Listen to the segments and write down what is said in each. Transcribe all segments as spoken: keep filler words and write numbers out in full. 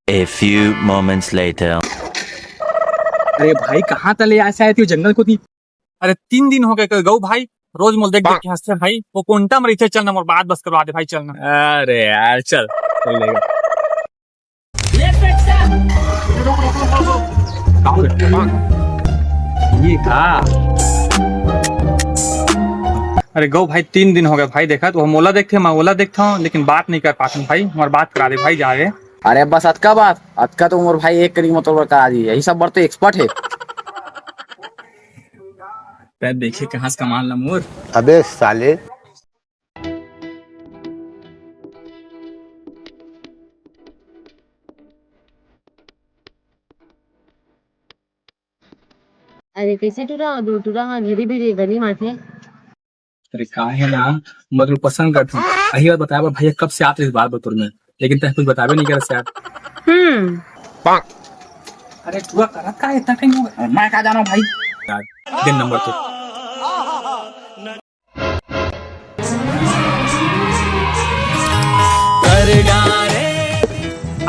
A few moments later. अरे भाई, कहाँ तले ऐसे आए थे जंगल कोती? अरे, तीन दिन हो गए गऊ भाई, रोज मोला देख देख के हंसथे भाई। वो कोंटा में रहिथे, चल ना मोर बात बस करवा दे भाई, चल ना। अरे यार, चल, चल लेगा। ये का? अरे गऊ भाई, तीन दिन हो गए भाई, देखा तो मोला देखथे, मैं ओला देखता हूँ, लेकिन बात नहीं कर पाता हूँ भाई। हमार बात करा दे भाई, जा रे। अरे बस अतका बात, अतका तो मोर भाई एक करी मतलब करा दी, यही सब बर तो एक्सपर्ट है। तै देखे कहाँ से कमाल ला मोर। अबे साले। अरे कैसे टूरा, दो टूरा हाँ घेरी भेरी गली माथे। अरे का है ना, मैं तो पसंद करता हूँ। अही बात बताया भाई, कब से आते इस बार बतौर में, लेकिन तै कुछ बताबे नहीं करस यार। हम्म। अरे टूरा करत का है इतना टाइम हो गया? मैं का जाना भाई। यार, दिन नंबर तो।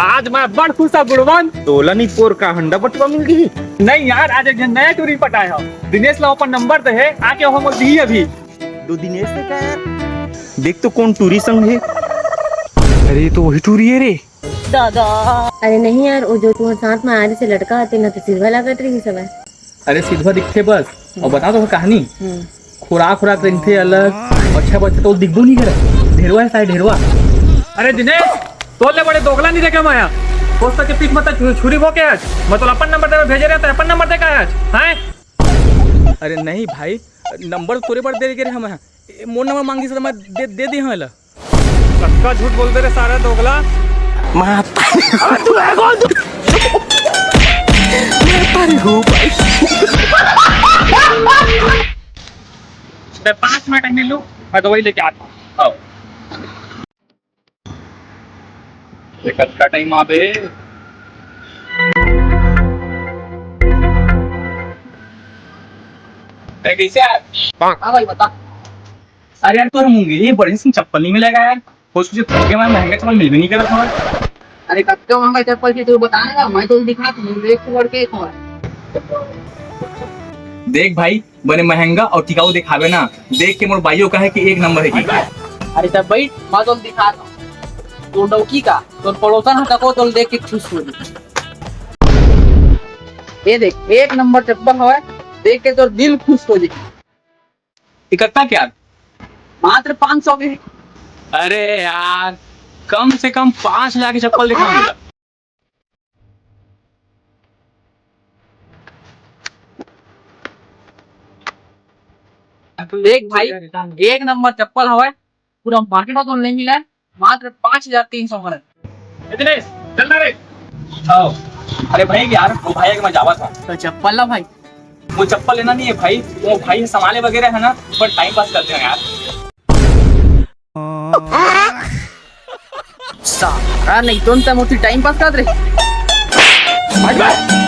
आज मैं बड़ खुश हूँ गुणवंत। तोला नहीं पोर का हंडा बटुआ मिल गई। नहीं यार, आज एक झन नया टूरी पटाए हो। दिनेश ला अपन नंबर दे है, आके हम दी अभी। दो दिनेश से का यार? देख तो कौन टूरी संग है। अरे ये तो वही टूरी है रे। दादा। अरे नहीं यार, वो जो तुम्हारे साथ में आ रही से लड़का आते ना तो सिल्वा लागत रही सब। अरे सिल्वा दिखते बस। और बता तो कहानी। हम्म। खुराक खुराक रहिथे अलग, अच्छा बच्चा तो दिखबो नहीं करे। ढेरवा है सारे ढेरवा। अरे दिनेश, तोले बड़े दोगला नहीं देखे माया। दोस्त के पीठ मत छु-, छुरी भोके आज। मैं तो अपन नंबर दे भेजे रहता है, अपन नंबर दे का आज? हैं? अरे नहीं भाई, नंबर तोरे बर दे गे रहे हम। ए, मोर नंबर मांगी सर, मैं दे, दे दी हूँ एला। पक्का झूठ बोल दे रे सारा दोगला। माता तू है कौन? मैं तारी हूँ भाई। मैं पाँच मिनट में लूँ, मैं दवाई लेके आता हूँ। आओ। ये कतका टाइम आबे? ए, कैसे यार? हाँ भाई, बता। अरे यार, तोर मुंगेरी बढ़िया से चप्पल नहीं मिलेगा यार। वो सोचे थोड़ा मैं महंगा चप्पल मिल भी नहीं कर रहा। अरे, कतका महंगा चप्पल के तू बताएगा, मैं तो दिखा तू, एक से बढ़ के एक और। देख भाई, बने महंगा और टिकाऊ दिखावे ना, देख के मोर बाइयो कहे कि एक नंबर है की। अरे तब बैठ, मैं तो दिखा दूँ। तो डौकी का, तो पड़ोसन ह तको तो देख के खुश हो जाए। ये देख, एक नंबर चप्पल हवय, देख के तोर दिल खुश हो जाए। इकट्ठा क्या? मात्र पाँच सौ के। अरे यार, कम से कम पाँच हजार की चप्पल दिखा मुझे। देख भाई, एक नंबर चप्पल हवय, पूरा मार्केट में तो नहीं मिला है, मात्र पाँच हजार तीन सौ में। ए दिनेश, चल ना रे। आओ। अरे भाई यार, वो भाई के मैं जावा था। तो चप्पल ला भाई। वो चप्पल लेना नहीं है भाई, वो भाई से सामान वगैरह है ना, पर टाइम पास करते हैं यार। सारा नहीं तो अंत मोती टाइम पास कर रहे। भाई, भाई।